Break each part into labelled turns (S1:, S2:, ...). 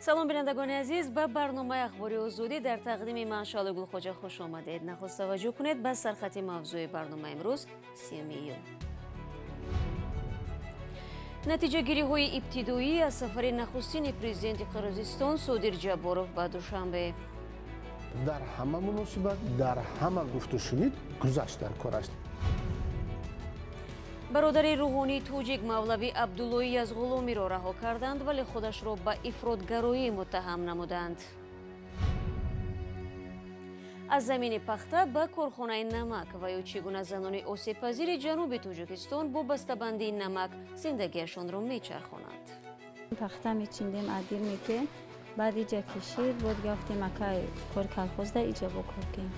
S1: Салом, бинандагони азиз, ба барномаи ахбори Озодӣ дар тақдими ман Шаҳло Гулхоҷа хуш омадед. Нахуст таваҷҷӯҳ кунед ба сархати мавзӯи барномаи имрӯз, 3 июн. Натиҷагириҳои ибтидоӣ аз сафари нахустини президенти Қирғизистон Содир Ҷабборов ба Душанбе.
S2: Дар ҳама муносибат, дар ҳама гуфтушунид гузашт дар кор аст.
S1: Бародари рӯҳонии тоҷик Мавлавӣ Абдуллои Язғуломиро раҳо карданд, вале худашро ба ифротгароӣ муттаҳам намуданд. Аз замини пахта ба корхонаи намак ва ё чӣ гуна занони осебпазири ҷануби Тоҷикистон бо бастабандии намак зиндагиашонро мечархонанд.
S3: Пахта мечиндем, адир меке, баъд иҷа кишид, бод гафтем акай кор колхозда иҷа бо кор кем.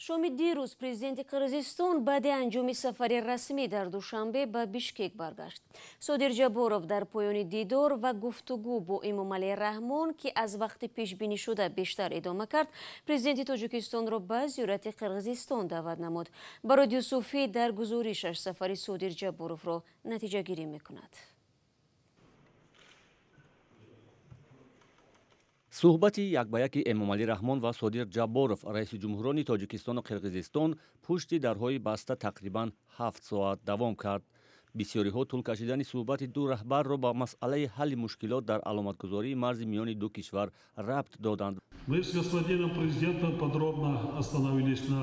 S1: Шоми дирӯз президенти Қирғизистон баъди анҷоми сафари расмӣ дар Душанбе ба Бишкек баргашт. Содир Ҷабборов дар поёни дидор ва гуфтугӯ бо Эмомалӣ Раҳмон, ки аз вақти пешбинишуда бештар идома кард, президенти Тоҷикистонро ба зиёрати Қирғизистон даъват намуд. Барод Юсуфӣ дар гузоришаш сафари Содир Ҷабборовро натиҷагирӣ мекунад.
S4: Суҳбати як ба яки Эмомалӣ Раҳмон ва Содир Ҷабборов, раиси ҷумҳурони Тоҷикистону Қирғизистон, пушти дарҳои баста тақрибан 7 соат давом кард. Бисёриҳо тӯл кашидани суҳбати ду раҳбарро ба масъалаи ҳалли мушкилот дар аломатгузории марзи миёни ду кишвар рабт доданд.
S5: Мы с господином президентом подробно остановились на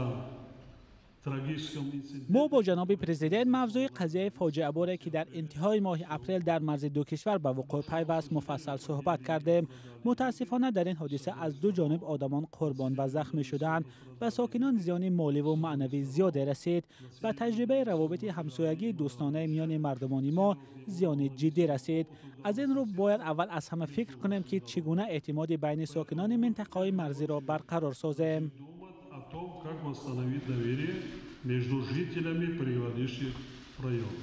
S6: мо бо ҷаноби президент мавзӯи қазияи фоҷиаборе, ки дар интиҳои моҳи апрел дар марзи ду кишвар ба вуқӯъ пайваст, муфассал суҳбат кардем. Мутаассифона, дар ин ҳодиса аз ду ҷониб одамон қурбон ва захмӣ шуданд. Ба сокинон зиёни моливу маънавӣ зиёде расид. Ба таҷрибаи равобити ҳамсоягии дӯстонаи миёни мардумони мо зиёни ҷиддӣ расид. Аз ин рӯ бояд аввал аз ҳама фикр кунем, ки чӣ гуна эътимоди байни сокинони минтақаҳои марзиро барқарор созем.
S5: О том, как восстановить доверие между жителями приграничных районов.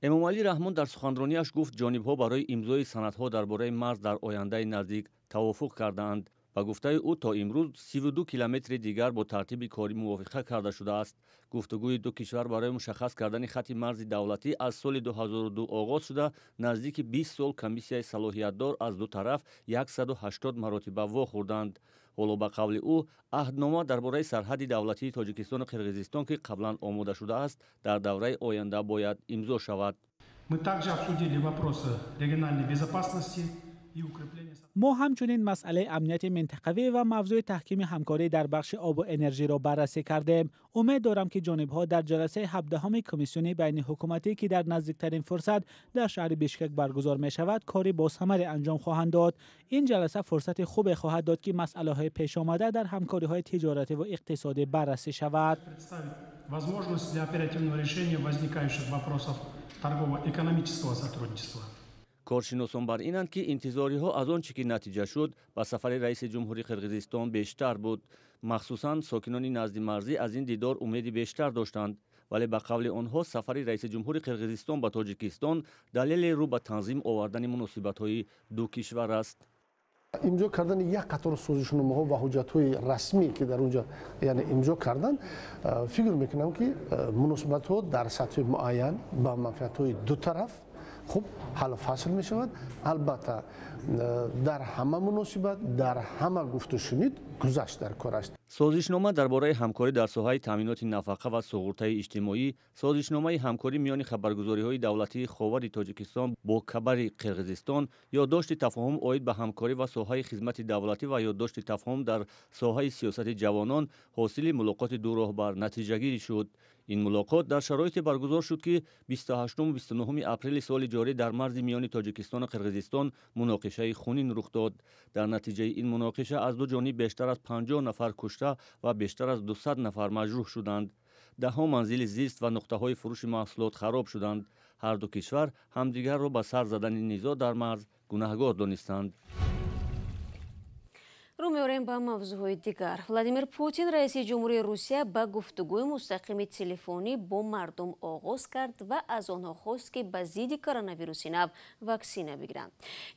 S4: Эмомалӣ Раҳмон дар суханрониаш гуфт, ҷонибҳо барои имзои санадҳо дар бораи марз дар ояндаи наздик тавофуқ кардаанд. Ба гуфтаи ӯ, то имрӯз 32 километри дигар бо тартиби корӣ мувофиқа карда шудааст. Гуфтугӯи ду кишвар барои мушаххас кардани хатти марзи давлатӣ аз соли 2002 оғоз шуда, наздики 20 сол комиссияи салоҳиятдор аз ду тараф 180 маротиба вохӯрданд. Ҳоло, ба қавли ӯ, аҳднома дар бораи сарҳади давлатии Тоҷикистону Қирғизистон, ки қаблан омода шудааст, дар давраи оянда бояд имзо шавад.
S7: Мы также обсудили вопросы региональной безопасности.
S6: Мо ҳамчунин масъалаи амнияти минтақавӣ ва мавзӯи таҳкими ҳамкорӣ дар бахши обу энержиро баррасӣ кардем. Умед дорам, ки ҷонибҳо дар ҷаласаи 17-ҳами комиссиони байниҳукуматӣ, ки дар наздиктарин фурсат дар шаҳри Бишкек баргузор мешавад, кори босамаре анҷом хоҳанд дод. Ин ҷаласа фурсати хубе хоҳад дод, ки масъалаҳои пешомада дар ҳамкориҳои тиҷоративу иқтисодӣ баррасӣ шавад.
S7: Возможность для оперативного решения возникающих вопросов торгово-экономического сотрудничества.
S4: Коршиносон бар инанд, ки интизориҳо аз он чӣ ки натиҷа шуд ба сафари раиси ҷумҳури Қирғизистон бештар буд. Махсусан сокинони наздимарзӣ аз ин дидор умеди бештар доштанд, вале ба қавли онҳо сафари раиси ҷумҳури Қирғизистон ба Тоҷикистон далеле рӯ ба танзим овардани муносибатҳои ду кишвар аст.
S2: Имзо кардани як қатор созишномаҳо ва ҳуҷҷатҳои расмӣ, ки дар онҷо, яъне, имзо карданд, фикр мекунам, ки муносибатҳо дар сатҳи муайян ба манфиатҳои ду тараф хуб ҳаллу фасл мешавад. Албатта, дар ҳама муносибат, дар ҳама гуфтушунид гузашт дар кор аст.
S4: Созишнома дар бораи ҳамкорӣ дар соҳаи таъминоти нафақа ва суғуртаи иҷтимоӣ, созишномаи ҳамкорӣ миёни хабаргузориҳои давлатии Ховари Тоҷикистон бо Кабари Қирғизистон, ёддошти тафоҳум оид ба ҳамкорӣ ва соҳаи хизмати давлатӣ ва ёддошти тафоҳум дар соҳаи сиёсати ҷавонон ҳосили мулоқоти ду роҳбар натиҷагирӣ шуд. Ин мулоқот дар шароите баргузор шуд, ки 28 29 апрели соли ҷорӣ дар марзи миёни Тоҷикистону Қирғизистон муноқишаи хунин рух дод. Дар натиҷаи ин муноқиша аз ду ҷониб бештар аз 50 нафар кушта ва бештар аз 200 нафар маҷрӯҳ шуданд. Даҳҳо манзили зист ва нуқтаҳои фурӯши маҳсулот хароб шуданд. Ҳар ду кишвар ҳамдигарро ба сар задани низоъ дар марз гунаҳгор донистанд.
S1: Рӯ меорем ба мавзӯъҳои дигар. Владимир Путин, раиси ҷумҳурии Русия, ба гуфтугӯи мустақими телефонӣ бо мардум оғоз кард ва аз онҳо хост, ки ба зидди коронавируси нав ваксина бигиранд.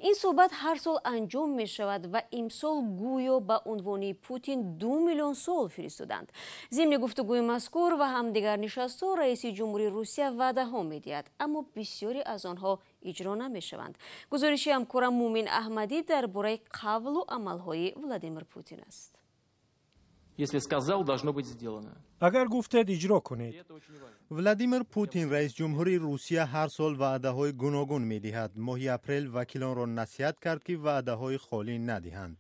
S1: Ин суҳбат ҳар сол анҷом мешавад ва имсол гӯё ба унвони Путин 2 миллион суол фиристоданд. Зимни гуфтугӯи мазкур ва ҳамдигар нишастҳо раиси ҷумҳурии Русия ваъдаҳо медиҳад, аммо бисёре аз онҳо иҷро намешаванд. Гузориши ҳамкорам Мумин Аҳмадӣ дар бораи қавлу амалҳои Владимир Путин аст.
S8: Если сказал, должно быть сделано.
S9: Агар гуфтед, иҷро кунед.
S10: Владимир Путин, раисҷумҳури Русия, ҳар сол ваъдаҳои гуногун медиҳад. Моҳи апрел вакилонро насиҳат кард, ки ваъдаҳои холӣ надиҳанд.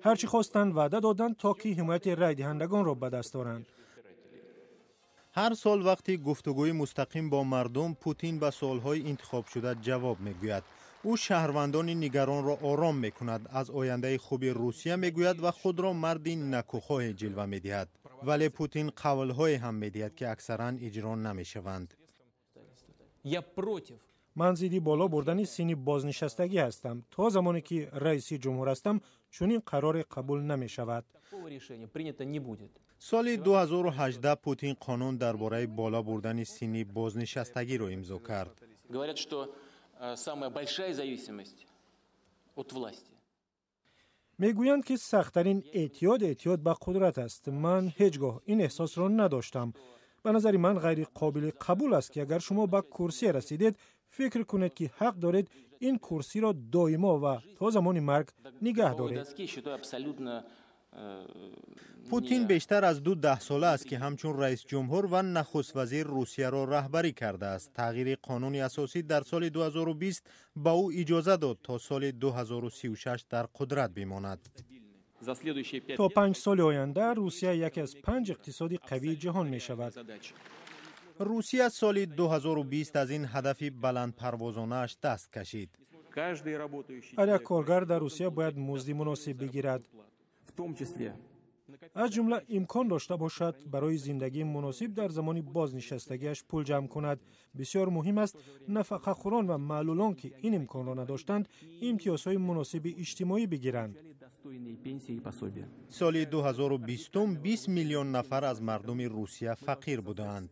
S9: Ҳар чӣ хостанд ваъда доданд, то ки ҳимояти райдиҳандагонро ба даст оранд.
S10: Ҳар сол вақти гуфтугӯи мустақим бо мардум Путин ба суолҳои интихобшуда ҷавоб мегӯяд. Ӯ шаҳрвандони нигаронро ором мекунад, аз ояндаи хуби Русия мегӯяд ва худро марди накӯхоҳе ҷилва медиҳад. Вале Путин қавлҳое ҳам медиҳад, ки аксаран иҷро намешаванд.
S9: Ман зидди боло бурдани синни бознишастагӣ ҳастам. То замоне ки раиси ҷумҳур ҳастам, чунин қароре қабул намешавад.
S10: Соли 2018 Путин қонун дар бораи боло бурдани синни бознишастагиро имзо кард.
S8: Говорят, что самая большая зависимость от власти.
S9: Мегӯянд, ки сахттарин эътиёд эътиёд ба қудрат аст. Ман ҳеҷ гоҳ ин эҳсосро надоштам. Ба назари ман, ғайриқобили қабул аст, ки агар шумо ба курсие расидед, фикр кунед, ки ҳақ доред ин курсиро доимо ва то замони марг нигаҳ доред.
S10: Путин бештар аз ду даҳсола аст, ки ҳамчун раисҷумҳур ва нахуствазир Русияро раҳбарӣ кардааст. Тағйири қонуни асосӣ дар соли 2020 ба ӯ иҷоза дод, то соли 2036 дар қудрат бимонад.
S9: То 5 соли оянда Русия яке аз панҷ иқтисоди қавии ҷаҳон мешавад.
S10: Русия соли 2020 аз ин ҳадафи баландпарвозонааш даст кашид.
S9: Ҳар як коргар дар Русия бояд музди муносиб бигирад, аз ҷумла имкон дошта бошад барои зиндагии муносиб дар замони бознишастагиаш пул ҷамъ кунад. Бисёр муҳим аст, нафақахӯрон ва маълулон, ки ин имконро надоштанд, имтиёзҳои муносиби иҷтимоӣ бигиранд.
S10: Соли 2020 20 миллион нафар аз мардуми Русия фақир будаанд.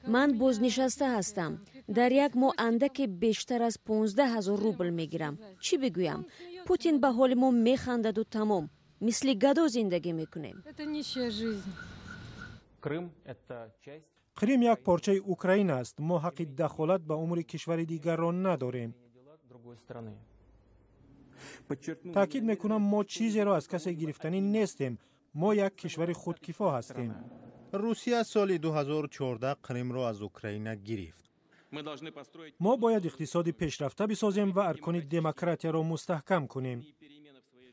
S1: Ман бознишаста ҳастам. Дар як моҳ андаке бештар аз 15 ҳазор рубл мегирам. Чӣ бигӯям? Путин ба ҳоли мо механдаду тамом. Мисли гадо зиндагӣ мекунем.
S9: Қрим як порчаи Украина аст. Мо ҳаққи дахолат ба умури кишвари дигарро надорем. Таъкид мекунам, мо чизеро аз касе гирифтанӣ нестем. Мо як кишвари худкифо ҳастем.
S10: Русия соли 2014 Қримро аз Украина гирифт.
S9: Мо бояд иқтисоди пешрафта бисозем ва аркони демократияро мустаҳкам кунем.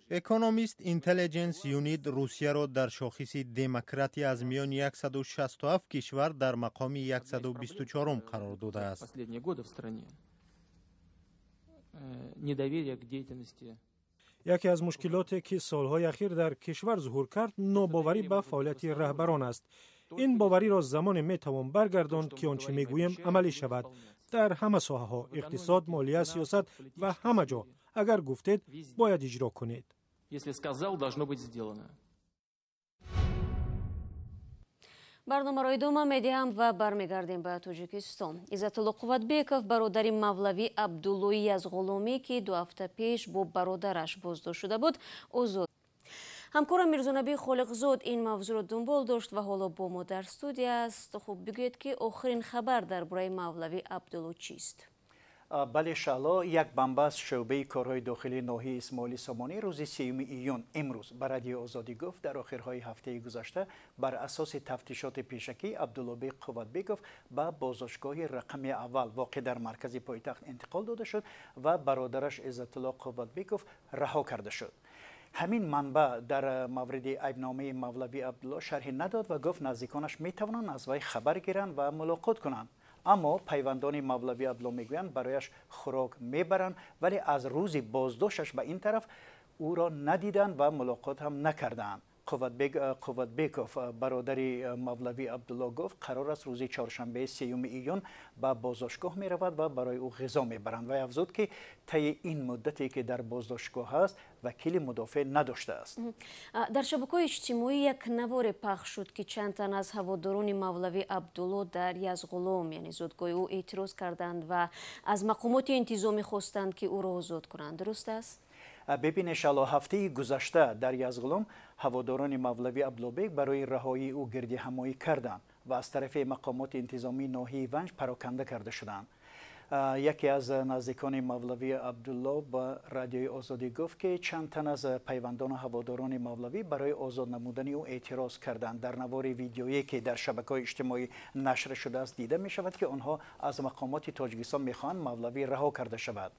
S10: Экономист Intelligence Unit Русияро дар шохиси демократия аз миёни 167 кишвар дар мақоми 124 қарор додааст.
S8: Недоверие к деятельности.
S9: Яке аз мушкилоте, ки солҳои ахир дар кишвар зуҳур кард, нобоварӣ ба фаъолияти раҳбарон аст. Ин бовариро замоне метавон баргардонд, ки он чӣ мегӯем, амалӣ шавад. Дар ҳама соҳаҳо: иқтисод, молия, сиёсат ва ҳама ҷо. Агар гуфтед, бояд иҷро кунед.
S8: Если сказал, должно быть сделано.
S1: Барномаро идома медиҳам ва бармегардем ба Тоҷикистон. Иззатулло Қувватбеков, бародари мавлавӣ Абдуллои Язғуломӣ, ки 2 ҳафта пеш бо бародараш боздошт шуда буд, озод. Ҳамкорам Мирзонабӣ Холиқзод ин мавзӯъро дунбол дошт ва ҳоло бо мо дар студия аст. Хуб, бигӯед, ки охирин хабар дар бораи мавлавӣ Абдулло чист?
S11: Бале, Шаъло, як манбаъ аз шӯъбаи корҳои дохилии ноҳияи Исмоили Сомонӣ рӯзи 3 июн, имрӯз, ба Радиои Озодӣ гуфт, дар охирҳои ҳафтаи гузашта бар асоси тафтишоти пешакӣ Абдуллобек Қувватбеков ба боздоштгоҳи рақами аввал, воқеъ дар маркази пойтахт, интиқол дода шуд ва бародараш Иззатулло Қувватбеков раҳо карда шуд. Ҳамин манбаъ дар мавриди айбномаи мавлавӣ Абдулло шарҳе надод ва гуфт, наздиконаш метавонанд аз вай хабар гиранд ва мулоқот кунанд. Аммо пайвандони мавлавӣ Абдулло мегӯянд, барояш хӯрок мебаранд, вале аз рӯзи боздошташ ба ин тараф ӯро надиданд ва мулоқот ҳам накардаанд. Қувватбеков, бародари мавлавӣ Абдулло, гуфт, қарор аст рӯзи чоршанбе, 3 июн, ба боздоштгоҳ меравад ва барои ӯ ғизо мебаранд ва афзуд, ки таи ин муддате, ки дар боздоштгоҳ аст, вакили мудофеъ надоштааст.
S1: Дар шабакаҳои иҷтимоӣ як наворе пахш шуд, ки чанд тан аз ҳаводорони мавлавӣ Абдулло дар Язғулом, яъне зодгоҳи ӯ, эътироз карданд ва аз мақомоти интизомӣ хостанд, ки ӯро озод кунанд. Дуруст аст?
S11: Бибин, Шаъло, ҳафтаи гузашта дар Язғулом ҳаводорони мавлавӣ Абдуллобек барои раҳоии ӯ гирдиҳамоӣ карданд. و از طرف مقامات انتظامی ناحیه ونج پراکنده کرده شدند. یکی از نزدیکان مولوی عبدالله با رادیوی آزادی گفت که چند تن از پیوندان و هواداران مولوی برای آزاد نمودن او اعتراض کردند. در نوار ویدیویی که در شبکه‌های اجتماعی نشر شده است دیده می شود که آنها از مقامات تاجیکستان می‌خواهند مولوی رها کرده شود.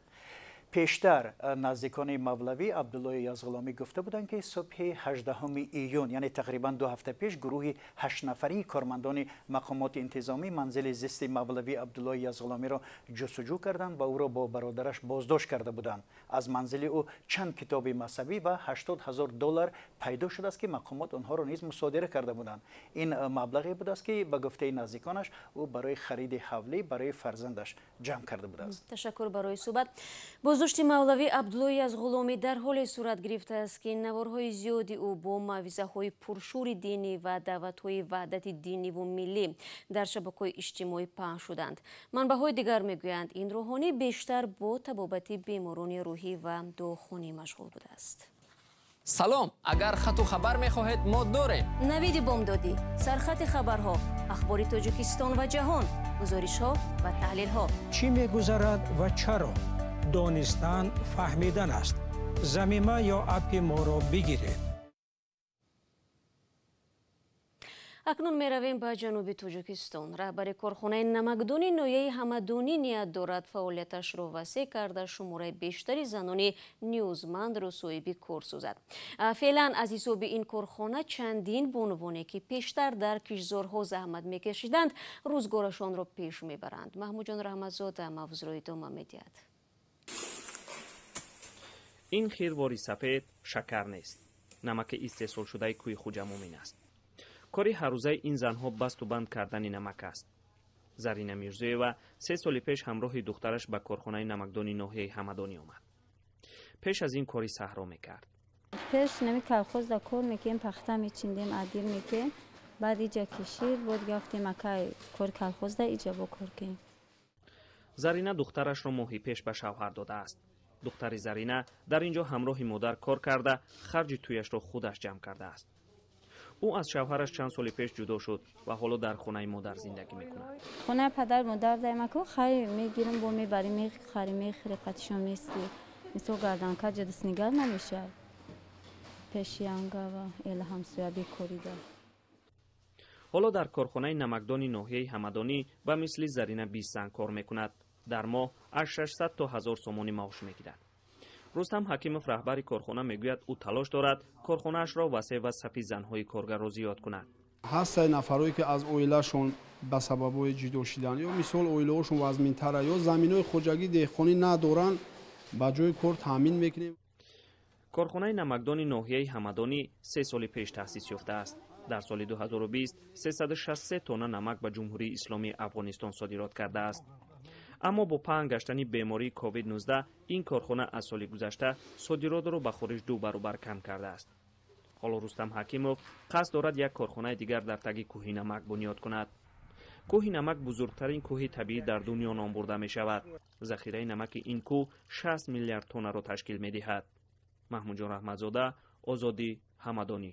S11: پیشتر نزدیکان مولوی عبدالله یزغلامی گفته بودند که صبح 18 ایون، یعنی تقریبا 2 هفته پیش، گروه 8 نفری کارمندان مقامات انتظامی منزل زیست مولوی عبدالله یزغلامی را جستجو کردند و او را با برادرش بازداشت کرده بودند. از منزل او چند کتاب مذهبی و 80,000 دلار پیدا شده است که مقامات آنها را نیز مصادره کرده بودند. این مبلغی بوده است که به گفته نزدیکانش او برای خرید حولی برای فرزندش جمع کرده بوده است.
S1: تشکر برای صحبت. بازداشت مولوی عبدالله یزغلامی در حال صورت گرفته است که نوارهای زیادی او با موعظه‌های پرشور دینی و دعوت‌های وحدت دینی و ملی در شبکه‌های اجتماعی پهن شدند. منبع‌های دیگر می‌گویند این روحانی بیشتر با طبابت بیماران روحی و داخونی مشغول بوده است.
S12: سلام، اگر خط و خبر می‌خواهید ما داریم.
S1: نوید بامدادی، سرخط خبرها، اخبار تاجیکستان و جهان، گزارش‌ها و تحلیل‌ها.
S7: چی می‌گذرد و چرا؟ دانستن فهمیدن است. ضمیمه یا اپ ما را بگیرید.
S1: اکنون می‌رویم به جنوب تاجیکستان. رهبر کارخانه نمکدانی نویه همدانی نیت دارد فعالیتش را وسیع کرده شماره بیشتری زنان نیازمند را صاحب کار سازد. فعلا از حساب این کارخانه چندین بانوانی که پیشتر در کشتزارها زحمت می‌کشیدند روزگارشان را پیش می‌برند. محمود جان رحمتزاده موضوع را ادامه می‌دهد.
S13: این خیرواری سفید شکر نیست، نمک استحصال شده کوی خوجمومین است. کاری هر روزه این زنها بست و بند کردن نمک است. زرینه میرزویeva 3 سال پیش همراه دخترش به کارخانه نمکدانی ناحیه همدانی آمد. پیش از این کاری صحرا میکرد.
S3: پیش نمی کلخوز دا کار میکردیم، پخته میچیندیم، ادیر میکردیم، بعد ایجا کشید، بعد گفتیم اکای کار کلخوز دا ایجا با کار کنیم.
S13: زرینه دخترش را ماهی پیش به شوهر داده است. دختر زرینه در اینجا همراه مادر کار کرده، خرج تویش را خودش جمع کرده است. او از شوهرش چند سال پیش جدا شد و حالا در خانه مادر زندگی میکند.
S3: خانه پدر مادر دایم کو خیر میگیرم با میبریم میخریم میخری قطشم نیستی. مثل گردن کج دست نگار نمیشه. پیشیانگا و ال همسایه بیکوری ده.
S13: حالا در کارخانه نمکدانی ناحیه همدانی و مثل زرینه 20 زن کار میکند. در ماه از 600 تا 1000 سومانی معاش میگیرد. رستم حکیمов رهبر کارخانه میگوید او تلاش دارد کارخانه‌اش را وسیع و صفی زنهای کارگر را زیاد کند.
S14: هست نفرایی که از оилашон ба сабабҳои ҷудо шидан ё мисол оилаҳошон вазминтара ё заминҳои хоҷагии деҳқонӣ надоранд, ба ҷои кор таъмин мекунем.
S13: Корхонаи намакдони ноҳияи Ҳамадонӣ 3 соли пеш таъсис ёфтааст. Дар соли 2020 363 тонна намак ба Ҷумҳурии Исломии Афғонистон содирот кардааст. Аммо бо паҳн гаштани бемории COVID-19 ин корхона аз соли гузашта содиротро ба хориҷ 2 баробар кам кардааст. Ҳоло Рустам Ҳакимов қасд дорад як корхонаи дигар дар таги кӯҳи намак бунёд кунад. Кӯҳи намак бузургтарин кӯҳи табиӣ дар дунё ном бурда мешавад. Захираи намаки ин кӯҳ 60 миллиард тоннаро ташкил медиҳад. Маҳмудҷон Раҳматзода, Озодӣ, Ҳамадонӣ.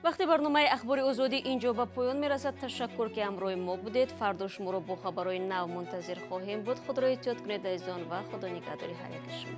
S1: Вақти барномаи Ахбори Озодӣ инҷо ба поён мерасад. Ташаккур ки ҳамроҳи мо будед. Фардо шуморо бо хабарҳои нав мунтазир хоҳем буд. Худро эҳтиёт кунед азизон ва худо нигаҳдори ҳар яки шумо.